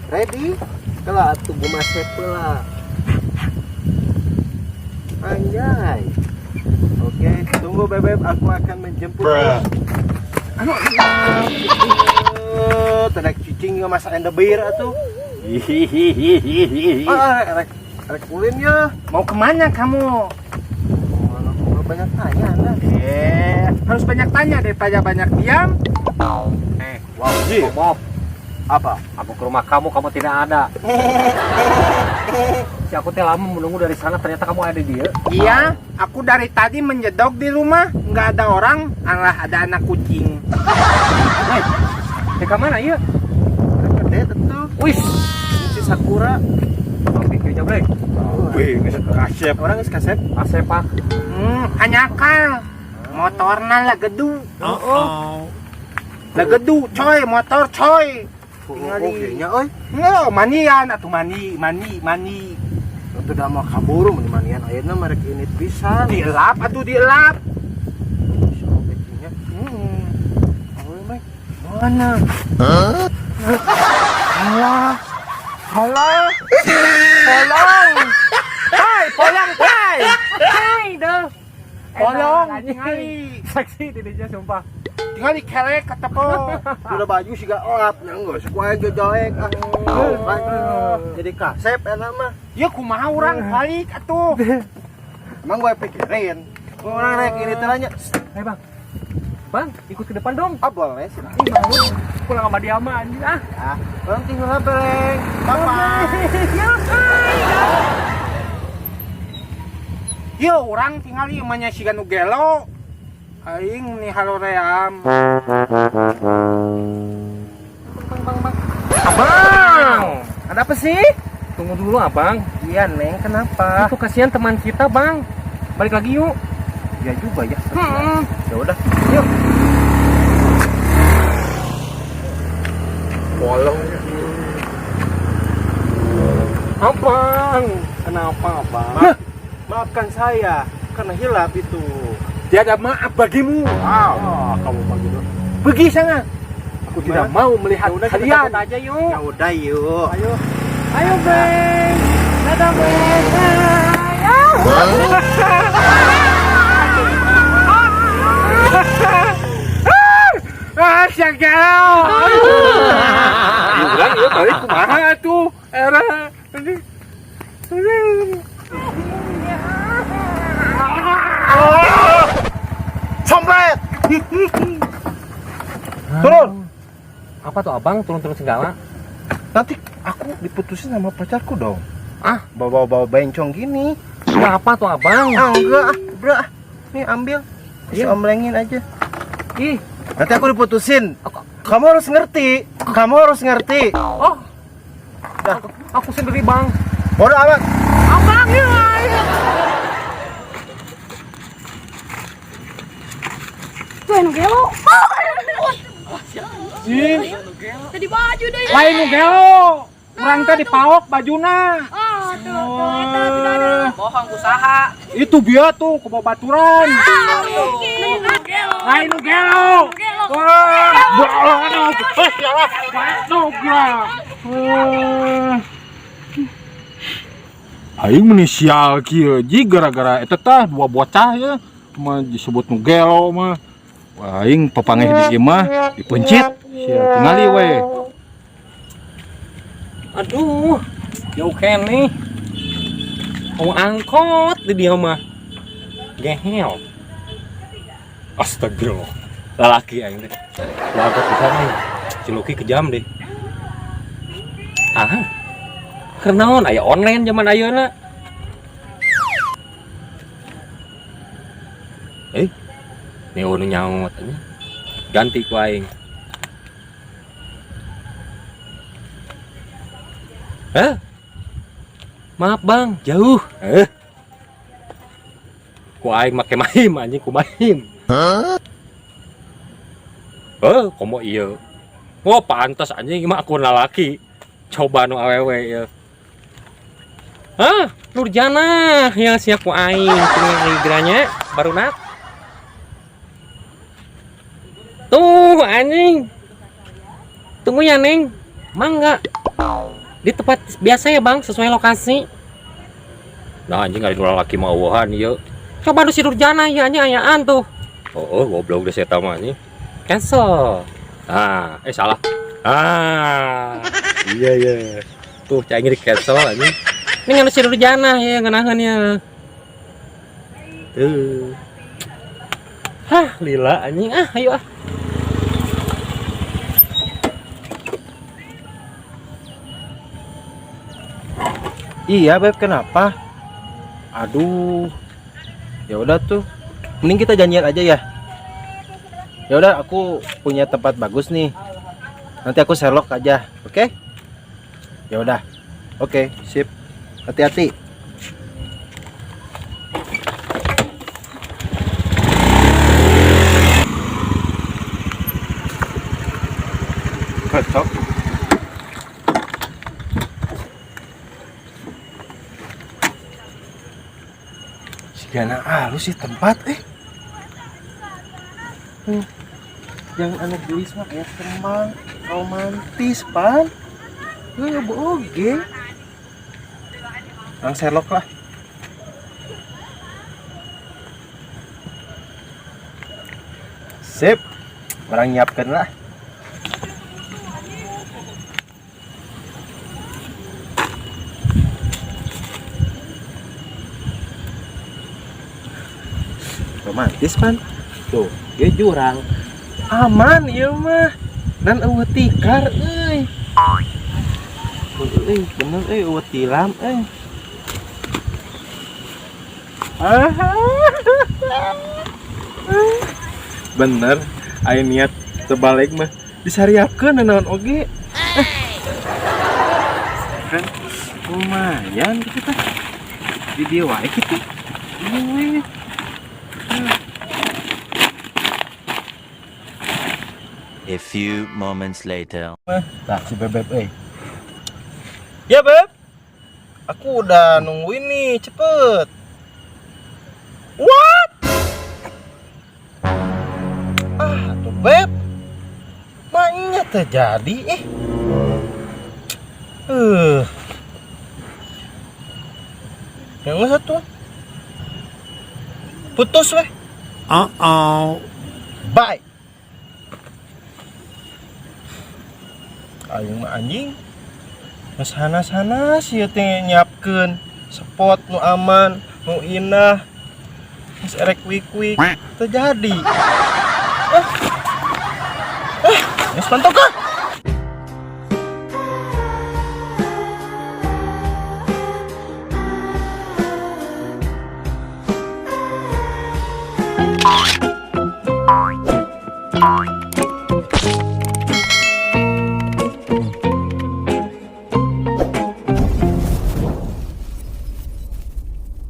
Ready? Kalau atuh gua lah. Anjay. Oke, tunggu bebek, aku akan menjemput. Anu, tedak cicing nggak masak ende bir atuh. Hihihihihi. Ah, rek rek ulin ya. Mau kemana kamu? Mana banyak tanya Anda. Harus banyak tanya daripada banyak diam. Wow, Iya. Bob, apa? aku ke rumah kamu, kamu tidak ada. Si aku teh lama menunggu dari sana, ternyata kamu ada di dia. Iya, aku dari tadi menjedok di rumah, nggak ada orang, alah ada anak kucing. Hei, di mana iya? Gede tentu. Wih, Si Sakura. pikir jablek. Wih, kasep. Orang geus kasep. Asep pak. Hanya kal. Motorna lah gedu. Lah gedu, coy, motor coy. Oh, kayaknya euy. Nggak, manian atuh mani, mani, mani. Itu udah mau kabur mun manian ayeuna merek ini pisan. Dielap atuh dielap. Nya. Oh, Mike. Mana? Alah. Alah. Polong. Hai, polong, hai. Hai dah. Polong, tingali. Seksi tidinya sumpah. Tingali kelek kata po. Udah baju sih gak olap, yang geus ku aing jojoek ah. Jadi kasep enak mah. Ya kumaha urang balik atuh. Emang gue pikirin. Orang rek ini teh nya. Hei bang, bang ikut ke depan dong. Ah boleh sih. Ih malu, pulang sama dia mah anjing ah. Ah, orang tinggal beleng. Bye bye. Yo urang tingali mah nya siga nu gelo. Aing nih haloream. Bang, bang, bang. Abang, Ada apa sih? tunggu dulu abang. Iya neng, kenapa? Itu kasihan teman kita bang. Balik lagi yuk. Ya juga ya. Hmm. Ya udah, yuk. Bolong. Abang, kenapa abang? Maafkan saya karena hilap itu. Tiada maaf bagimu. Wow, kamu begitu. Pergi sana. Aku tidak mau melihat Ya udah, kita kalian. cabut Aja yuk. Ya udah yuk. Ayo. Ayo bang. Dadah bang. Ah, siang gelo. Urang ieu balik kumaha atuh? Era. Sompret. Turun. Apa tuh abang turun-turun segala? Nanti aku diputusin sama pacarku dong. Ah, bawa-bawa bencong gini. Kenapa tuh abang? Ah, enggak ah, udah ah. Nih ambil. Bisa Iya. omlengin aja. Ih, Nanti aku diputusin. Kamu harus ngerti. Kamu harus ngerti. oh. Dah. Aku sendiri bang. Bodoh amat. Abang ya. Tuh anu gelo. Ih, Tadi baju deh. lain nu gelo. Urang teh dipaok bajuna. Ah, tuh, tuh, eta tidak ada. Bohong usaha. Itu bieu tuh ku babaturan. Anu gelo. Lain nu gelo. Gelo. Wah, bolong. Eh, sialah. Waduh, gua. Aing meni sial kieu ji gara-gara eta tah dua bocah ya mah disebut nu gelo mah. Wah, aing papangeh di imah dipencit. Sia tingali we. Aduh, jauh kene. Mau angkot di dia mah. Gehel. Astagfirullah. Lalaki aing teh. Lu angkot bisa nih. Si Lucky kejam deh. Ah. Kenaon aya online zaman ayeuna. Neo nu nyaut nya. Ganti ku aing. Hah? Maaf bang, jauh. Ku aing make mahim anjing ku mahim. Komo ieu. Oh, pantas anjing mah aku lalaki. Coba nu awewe ieu. Hah, Nurjana ya siap ku aing tinggal geranya barunak. Tuh anjing. Tunggu ya, Neng. Mangga. Di tempat biasa ya, Bang, sesuai lokasi. Nah, anjing ari nu lalaki mah eueuhan ieu. Coba nu si Nurjana ya anjing ayaan tuh. Oh, goblok deh saya mah anjing. Cancel. Ah, eh salah. Ah. Iya iya. Tuh cai di cancel anjing. Ini nu si Nurjana ya ngeunaheun ya. Tuh. Hah, lila anjing ah, ayo ah. Iya, Beb, kenapa? Aduh. Ya udah tuh. Mending kita janjian aja ya. Ya udah, aku punya tempat bagus nih. Nanti aku Sherlock aja, oke? Ya udah. Oke, sip. Hati-hati. Kocok. Sigana halus sih tempat eh. Yang anu geulis mah kayak kembang romantis pan. Oge. Nang Sherlock lah. Sip. Orang nyiapkan lah. Romantis pan. Tuh, dia jurang. Aman ieu mah. Dan eueuh tikar euy. Euy, bener euy eueuh tilam euy. Bener, aya niat terbalik mah disariapkeun naon oge. Kan lumayan gitu tah. Di dieu wae kitu. Ieu. A few moments later. Nah, si Bebeb euy. Ya, Beb. Aku udah nungguin nih, cepet. What? Ah, tuh Beb. Maknya terjadi eh. Yang satu. Putus weh. Uh-oh. Bye. Aing mah anjing. Geus hanas-hanas ieu teh nyiapkeun spot nu aman, nu indah. Geus erek wik-wik terjadi. Geus pantok ah.